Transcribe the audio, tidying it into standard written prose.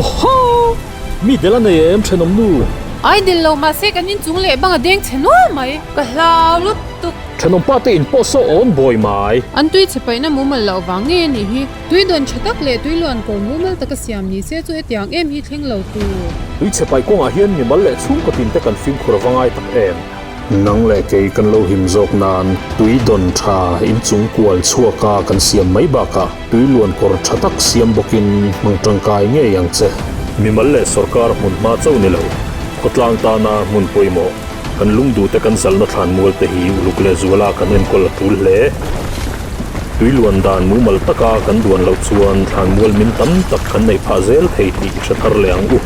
Awhaw! Mi del a nei em thenawm nu? Ai del lo mahse kan inchung leh bang a deng chhe nual mai. Ka hlau lutuk. Thenawm pa te in pawh saw awn bawi mai. An tui chhe paihna mumal loh vang ngei a nih hi. Tui dawn tha tak leh tui luan kawr mumal taka siam ni se chu hetiang em hi thleng lo tur. Tui chhe paih kawngah hian mimal leh chhungkaw tin te kan fimkhur a va ngai tak em. Nang leh kei kan lo him zawk nan tui dawn tha inchung kual chhuaka kan siam mai bakah tui luan kawr tha tak siam bawkin hmang tangkai ngei ang che. Mimal leh sawrkar hmun hma chauh ni lo, khawtlang tana hmun pawimawh, kan lungduhte kan zalna thlanmual te hi uluk leh zuala kan enkawl a tul hle. Tui luan dan mumal taka kan duan loh chuan thlanmual min tam tak kan neih phah zel thei tih i hre thar leh ang u.